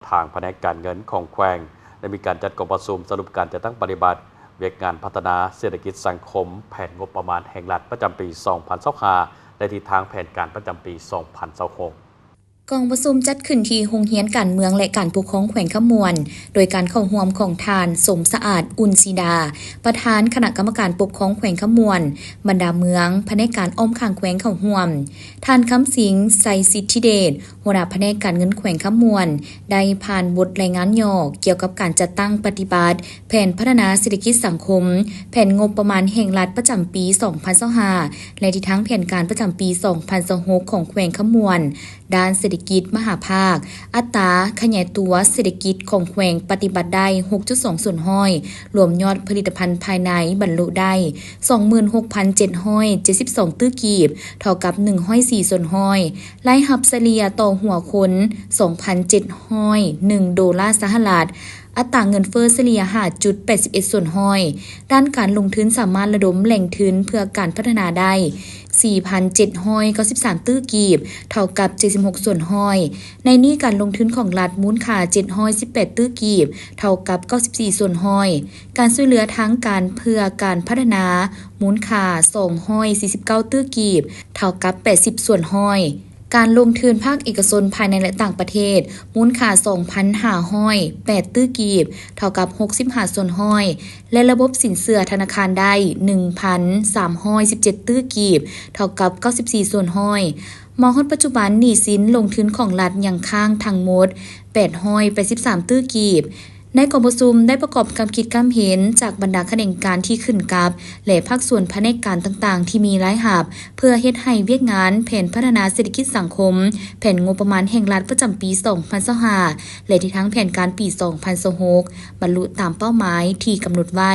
ທາງພະແນກການເງິນຂອງແຂວງ ໄດ້ມີການຈັດກອງປະຊຸມສະຫຼຸບການຈັດຕັ້ງປະຕິບັດວຽກງານພັດທະນາເສດຖະກິດສັງຄົມ ແຜນງົບປະມານແຫ່ງລັດປະຈຳປີສອງພັນຊາວຫ້າ ແລະ ທິດທາງແຜນການປະຈຳປີສອງພັນຊາວຫົກ. ກອງປະຊຸມຈັດຂຶ້ນທີ່ໂຮງຮຽນການເມືອງ ແລະ ການປົກຄອງແຂວງຄຳມ່ວນ ໂດຍການເຂົ້າຮ່ວມຂອງທ່ານ ສົມສະອາດ ອຸ່ນສີດາ ປະທານຄະນະກຳມະການປົກຄອງແຂວງຄຳມ່ວນ, ບັນດາເມືອງ, ພະແນກການອ້ອມຂ້າງແຂວງເຂົ້າຮ່ວມ, ທ່ານ ຄຳສິງ ໄຊສິດທິເດດ ຫົວໜ້າພະແນກການເງິນແຂວງຄຳມ່ວນ ໄດ້ຜ່ານບົດລາຍງານຫຍໍ້ກ່ຽວກັບການຈັດຕັ້ງປະຕິບັດແຜນພັດທະນາເສດຖະກິດສັງຄົມ, ແຜນງົບປະມານແຫ່ງລັດປະຈຳປີສອງພັນຊາວຫ້າ ແລະ ທິດທາງແຜນການປະຈຳປີສອງພັນຊາວຫົກຂອງແຂວງຄຳມ່ວນ ດ້ານເສດຖະກິດມະຫາພາກ, ອັດຕາຂະຫຍາຍຕົວເສດຖະກິດຂອງແຂວງປະຕິບັດໄດ້ຫົກຈຸດສອງສ່ວນຮ້ອຍ, ລວມຍອດຜະລິດຕະພັນພາຍໃນບັນລຸໄດ້ສອງໝື່ນຫົກພັນເຈັດຮ້ອຍເຈັດສິບສອງຕື້ກີບ, ເທົ່າກັບໜຶ່ງຮ້ອຍສີ່ສ່ວນຮ້ອຍ, ລາຍຮັບສະເລ່ຍຕໍ່ຫົວຄົນສອງພັນເຈັດຮ້ອຍໜຶ່ງໂດລາສະຫະລັດ, ອັດຕາເງິນເຟີ້ສະເລ່ຍຫ້າຈຸດແປດສິບເອັດສ່ວນຮ້ອຍ. ດ້ານການລົງທຶນສາມາດລະດົມແຫຼ່ງທຶນເພື່ອການພັດທະນາໄດ້ສີ່ພັນເຈັດຮ້ອຍເກົ້າສິບສາມຕື້ກີບ, ເທົ່າກັບເຈັດສິບຫົກສ່ວນຮ້ອຍ. ໃນນີ້ການລົງທຶນຂອງລັດມູນຄ່າເຈັດຮ້ອຍສິບແປດຕື້ກີບ, ເທົ່າກັບເກົ້າສິບສີ່ສ່ວນຮ້ອຍ. ການຊ່ວຍເຫຼືອທາງການເພື່ອການພັດທະນາ ມູນຄ່າສອງຮ້ອຍສີ່ສິບເກົ້າຕື້ກີບ, ເທົ່າກັບແປດສິບສ່ວນຮ້ອຍ. ການລົງທຶນພາກເອກະຊົນພາຍໃນ ແລະ ຕ່າງປະເທດ ມູນຄ່າສອງພັນຫ້າຮ້ອຍແປດຕື້ກີບ, ເທົ່າກັບຫົກສິບຫ້າສ່ວນຮ້ອຍ ແລະ ລະບົບສິນເຊື່ອທະນາຄານໄດ້ໜຶ່ງພັນສາມຮ້ອຍສິບເຈັດຕື້ກີບ, ເທົ່າກັບເກົ້າສິບສີ່ສ່ວນຮ້ອຍ. ມາຮອດປັດຈຸບັນ, ໜີ້ສິນລົງທຶນຂອງລັດຍັງຄ້າງທັງໝົດແປດຮ້ອຍແປດສິບສາມຕື້ກີບ. ໃນກອງປະຊຸມໄດ້ປະກອບຄຳຄິດຄຳເຫັນຈາກບັນດາຂະແໜງການທີ່ຂຶ້ນກັບ ແລະ ພາກສ່ວນພະແນກການຕ່າງໆທີ່ມີລາຍຮັບ, ເພື່ອເຮັດໃຫ້ວຽກງານແຜນພັດທະນາເສດຖະກິດສັງຄົມ, ແຜນງົບປະມານແຫ່ງລັດປະຈຳປີສອງພັນຊາວຫ້າ ແລະ ທິດທາງແຜນການປີສອງພັນຊາວຫົກ ບັນລຸຕາມເປົ້າໝາຍທີ່ກຳນົດໄວ້.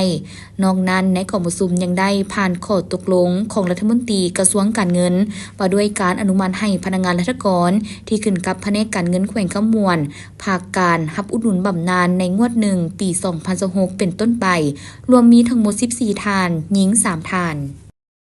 ນອກນັ້ນ, ໃນກອງປະຊຸມຍັງໄດ້ຜ່ານຂໍ້ຕົກລົງຂອງລັດຖະມົນຕີກະຊວງການເງິນ ວ່າດ້ວຍການອະນຸມັດໃຫ້ພະນັກງານລັດຖະກອນທີ່ຂຶ້ນກັບພະແນກການເງິນແຂວງຄຳມ່ວນ ພັກການຮັບອຸດໜູນບຳນານໃນງວດໜຶ່ງປີສອງພັນຊາວຫົກເປັນຕົ້ນໄປ, ລວມມີທັງໝົດສິບສີ່ທ່ານ, ຍິງສາມທ່ານ.